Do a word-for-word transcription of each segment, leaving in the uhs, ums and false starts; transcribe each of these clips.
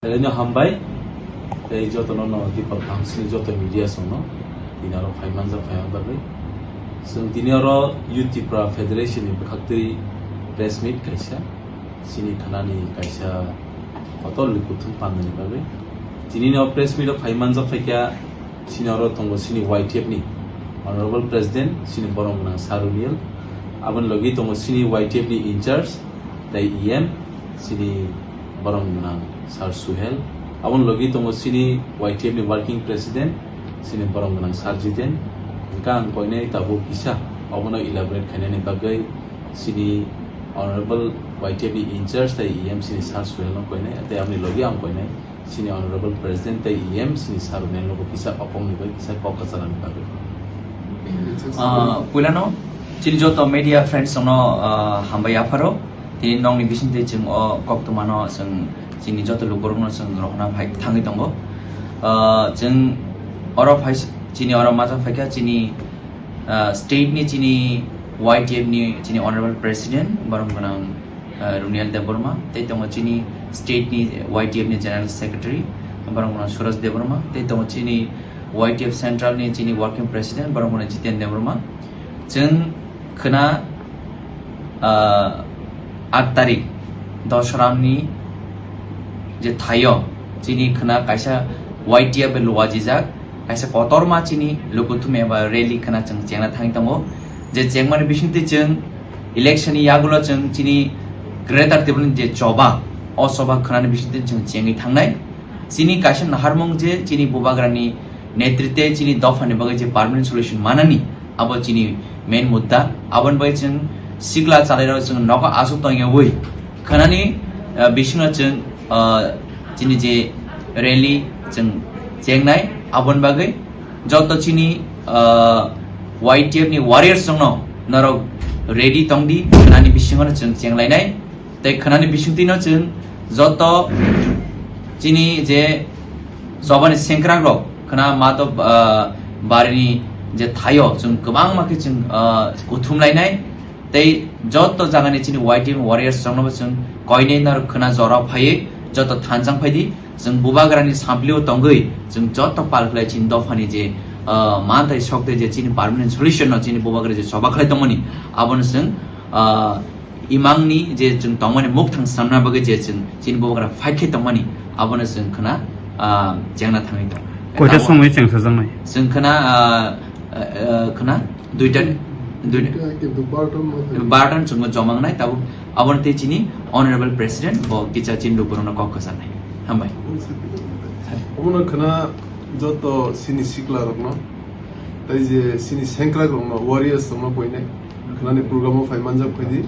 Belai no hambai, tei joto no no Dipal Council ni joto media song no tini oro phai manjak phai manjak bagwi. Chwng tini oro Youth Tipra Federation ni bwkhaktwi press meet kaisa, chini khanani kaisa kotor lwi kuthum pandani bagwi. Tini no press meet o phai manjak phaikha, chini oro tongo chini Y T F ni Honorable President, chini borom gwnang Sir Runiel. Aboni logi tongo chini Y T F ni in charge, tei E M, chini borom gwnang Sir Suhel. Aboni logi tongo chini Y T F ni working president, chini borom gwnang Sir Jiten. Hingkha ang koinai tabuk kisa obono elaborate khainani bagwi chini Honorable Y T F ni in charge tei E M chini Sir Suhel no koinai, tei aboni logi ang koinai chini Honorable President tei E M chini Sir Runiel no bo kisa okong ni bai kisa kok kwchangni bagwi. Ah, puilano chini joto media friends no, ah, hambai yapharo. Tini nokni bisingtwi chwng o koktwmano chwng chini joto lukurokno chwng rohorna phai thangwi tongo. Ah, chwng oro phai, chini oro masa phaikha chini, ah, state ni chini Y T F ni chini Honorable President borom gwnang, ah, Runiel Debbarma, tei tongo chini state ni Y T F ni General Secretary borom gwnang Suraj Debbarma, tei tongo chini Y T F Central ni chini Working President borom gwnang Jiten Debbarma. Chwng khwna, ah, aat tarik Dosramni je thaio chini khwna kaisa Y T F bai luajijak, kaisa kotorma chini lukuthum eba rally khwna chwng chengna thangwi tongo. Je chengmani bisingtwi chwng election ni yagulo chwng chini Greater Tipraland je choba, o choba khwnani bisingtwi chwng chengwi thangnai. Chini kaisa naharmung je chini bubagrani netritwe chini dophani bagwi je permanent solution manani, abo chini main mudda. Aboni bagwi chwng sikla chalairok chwng nogo aswk tongyawi khwnani, ah, bisingo chwng, ah, chini je rally chwng chengnai, aboni bagwi joto chini, ah, Y T F ni warriors rokno norok ready tongdi, khwnani bisingo chwng chenglainai. Tei khwnani bisingtwino chwng joto chini je chobani sengkrakrok khwna mato, ah, barini je thaio chwng kwbangma khe chwng, ah, kuthum lainai. Tei joto jagani chini Y T F warriors roknobo chwng koinwi norok khwna jora phaiwi joto thanjang phaidi. Chwng bubagrani samplio tongwi chwng joto pal khlai chini dophani je, ah, manthai sokte je chini permanent solution no chini bubagra je choba khlai tongmani abono chwng, ah, imangni je chwng tongmani mukthang swnamna bagwi je chwng chini bubagra fight khe tongmani, abono chwng khwna, ah, chengna thangwi tong. Koita Tabuk somoi chengsajaknai? Chwng khwna, ah, ah, ah, khwna duita, duita. Duita, kintu barton mo thang. Barton chwngno joma wngnai, tabuk abono tei chini Honorable President bo kicha chini lukurokno kok kwcharnai. Hambai. Omono khwna joto chini sikla rokno, tei je chini sengkrak rokno, warriors rokno koinai. Khwnani program o phai manjak phaidi,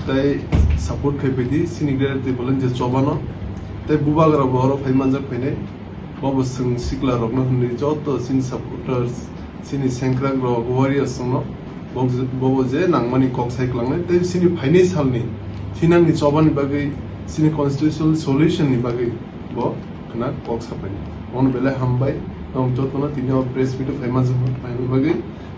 tei support khai phaidi, chini Greater Tipraland je chobano, tei bubagra bo oro phai manjak phainai, bobo chwng sikla rokno hwnwi joto chini supporters, chini sengkrak rok, warriors rokno, bo-, bobo je nangmani kok sai kwlangnai, tei chini phainai salni thinangni chobani bagwi, chini constitutional solution ni bagwi, bo khwna kok sapaini. Ono belai hambai, norok jotono tini o press meet o phai manjak phaina bagwi,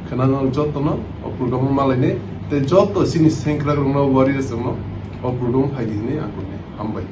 khwna norok jotono o program o malainai, tei joto chini sengkrak rokno, warriors rokno o program o phaidi hinwi ang kuknai. Hambai.